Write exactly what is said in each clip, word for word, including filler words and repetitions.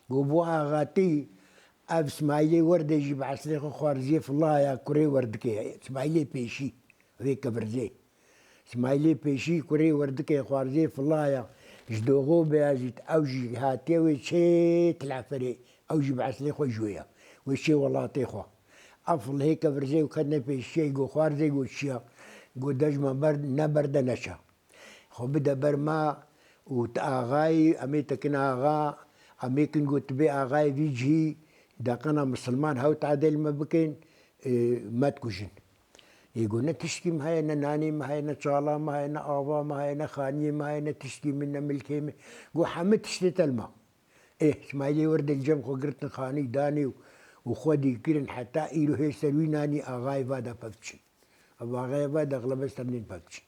Go bo axatî, ev Smaîlê Werdê jî bi eslê xwe xwarziyê Filaya kurê Werdikê ye. Smaîlê Pêşî, vê Kevirzê. Smaîlê Pêşî kurê Werdikê xwarziyê Filaya ji Doxo Beyazît, ew jî hatiye wê çê Tilaferê, ew jî bi eslê xwe ji wê ye. Wê çê welatê xwe. Ev Filhê Kevirzê û ketine Pêşiyê, go xwarzê go çiya, go dejma ber, ne ber de neçe. Xwe bide ber me û tu axayî, em ê te kin axa, em ê kin got tu bê axayê vî cihî, deqena misilman hew tadê li me bikin, e, me dikujin. Ê got ne tiştkî me heye, ne nanê me heye, ne çala me heye, ne ava me heye, ne xaniyê me heye, ne tiştkî min, ne milkê min. Got hemî tiştê te li me. Ê, Smaîlê Werdê li cem xwe girtin xanî danê û, û xwedî kirin heta îro hê ser wî nanî axayê va de pevçî. Ev axayê va de xlebe ser nên pevçî.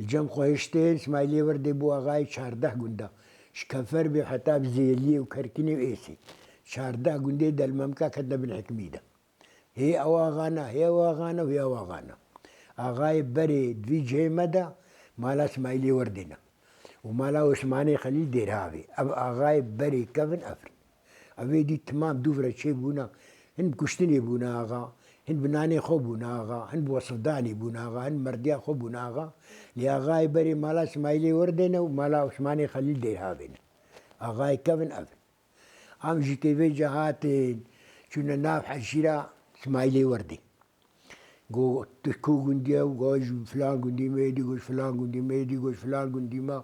Li cem xwe hiştin, Smaîlê Werdê bû axayê çardeh gunda. Ji Keferbê heta bi Zêliyê û Kerkinê û Êsê. Çardeh gundê de li Memka ketine bin hikmî de. Hê ew axa ne, hê ew axa ne û hê ew axa ne. Axayê berê di vî cihê me de mala Smaîlê Werdê ne. Û mala Osmanê Xelîl Dêrhavê. Ev axayê berê kevin ev in. Ev ê dî timam dûv re çêbûna. Hin bi kuştinê bûne axa, hin bi nanê xwe bûne axa, hin bi wesifdanê bûne axa, hin merdiya xwe bûne axa. Lê axayê berê mala Smaîlê Werdê ne û mala Osmanê Xelîl Dêrhavê ne. Axayê kevin ev in. Em jî tê vê ca hatin, çûne nav hejîra Smaîlê Werdê. Got, tu ku gundî ye? Got, ji filan gundî me, êdî got, ji filan gundî me, êdî got, ji filan gundî me.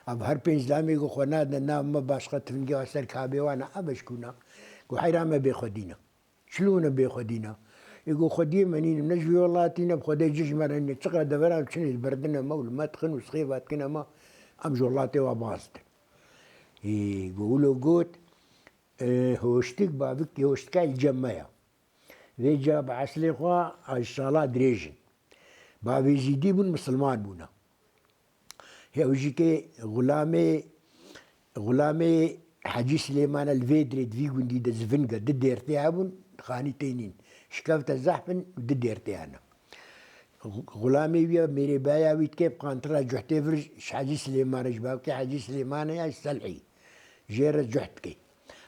Ev her pênc zilamê got, xwe nadine nav me, başqa tifingê xwe ser kabê wan e, ev ji ku ne? Got, heyra me bêxwedî ne. Çilo ne bêxwedî ne? Ê got, xwediyê me nîne, ne ji vê welatî ne, bi xwedê ci ji me re nîne. Çiqas deveran çinê diberdine me û li me dixin û sixêva dikine me, em ji welatê wa baz dikin. Ê got, wilo got, e, hoştik, bavikê hoştika li cem me ya. Vê ca bi eslê xwe a ji sala dirêj in. Bavê zîdî bûn, misilman bûne. Hê ew jî ke xulamê, xulamê Hecî Silêman e, li vê dirê di vî gundî de Zivinge, du dêrtê hebûn, xanî tê nîn. Şikevte zehf in, du dêrtê hene. Xu-, xulamê wî ye, mêrêbaya wî dike, bi qantira cuhtê vir ji Hecî Silêman re, ji bavkê Hecî Silêmanê ya, ji Selhî. Jê re cuht dike.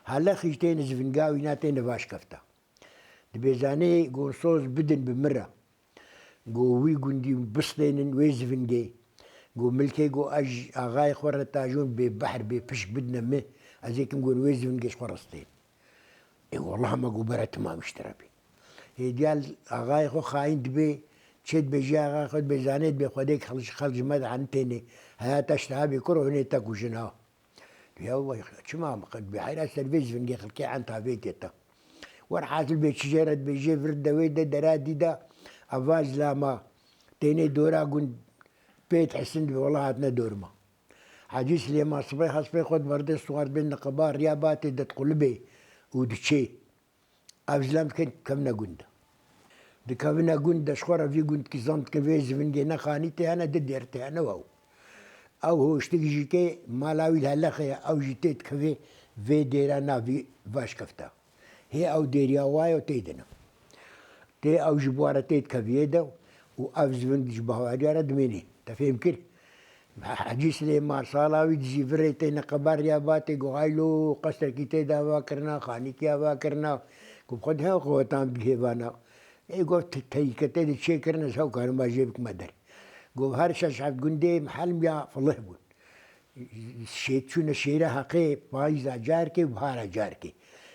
Heleqî jî têne Zivinga wî, na têne va şikefta. Dibêzanê gonsoz bidin bi min re. Go wî gundî bistênin wê Zivingê. Go milkê go ez ji axayê xwe re tajon bê behr bê pişk bidine min. Ez ê kim gon wê Zivingê ji xwe ristên. Ê wallah me go bere timam ji te re bê. Hêdiya axayê xwe xayîn dibê, çê dibêjê axayê xwe dibêzanê dibê xwedê xelk, xelk ji me de henitênê. Heyata ji te hebê kuro hinê te kujin ha. Ya wey, çima qet bê heyra ser vê Zivingê xelkê enta vê tê te. Werhasil bê çi jê re dibêjê vir de wê de dera dî de ava zilama tênê dora gund pê dihsin dibê wela hatine dor me. Hecî Silêman sibê hespê xwe diberdê siwar dibê niqeba riya batê de diqulibê û diçê. Ev zilam dikevine gund de. Dikevine gund de, ji xwe re vî gundkî zam dike, vê Zivingê ne xanî tê hene, du dêr tê hene, wew. Ew hoştik jî ke mala wî li Heleqê ye, ew jî tê dikevê vê dêra navî vaşkefta. Hê ew dêriya wa ye û tê dine. Tê ew ji bo re tê dikeviyê de û ev Ziving ji bahwariya re dimênê. Te fêm kir? Hecî Silêman sala wî dijî virê têne qeber ya batê, go haylo qesrekî tê de ava kirina, xanîkî ava kirina, ku bi xwe dihe xewetan digihêvana. Ê got, te-, teyîke tê de çê kirine, ez hew karim ba jê bikime der. Go her şeş heft gundê mihelm ya filih bûn. Şê-, çûne şêre heqê payîza carkê û bihara carkê.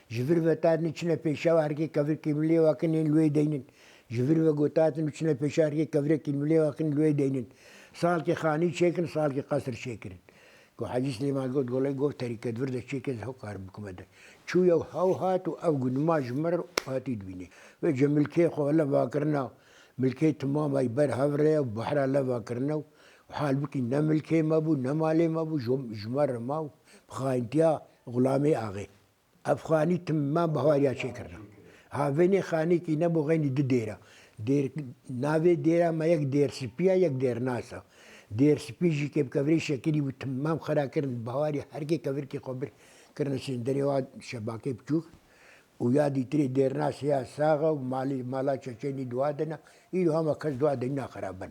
Ji vir ve tatin çine pêşa û herkê kevirkî milê wa kin ên li wê deynin. Ji vir ve gotatin û çine pêşa herkê kevirekî milê wa kin li wê deynin. Salkê xanî çêkin, salkê qesr çêkirin. Ku Hecî Silêman got, golê got terîket vir de çêkin, ez hew karim bikime der. Çû yew hew hat û ev gund ma ji mir hatî dibînê. Vê cemilkê xwe leva kirina, milkê timam ay ber hev re û behra leva kirina û halbikî ne milkê me bû, ne malê me bû, ji, ji me re ma û bi xayintiya xulamê axê. Ev xanî timam bahwariya çêkirina. Havênê xanîkî nebû, xeynî du dêra. Dêr, navê dêra me yek dêr spî ya, yek dêr nas a. Dêr spî jî ke bi kevirê şekilî bû, timam xera kirin, bahwarî herkê kevirkê xwe bir kirine sênderê wa şebakê biçûk. Û ya dîtirê dêr nas ya sax a û malê, mala çeçenî dua dina. Îro hema kes dua dina xera ben.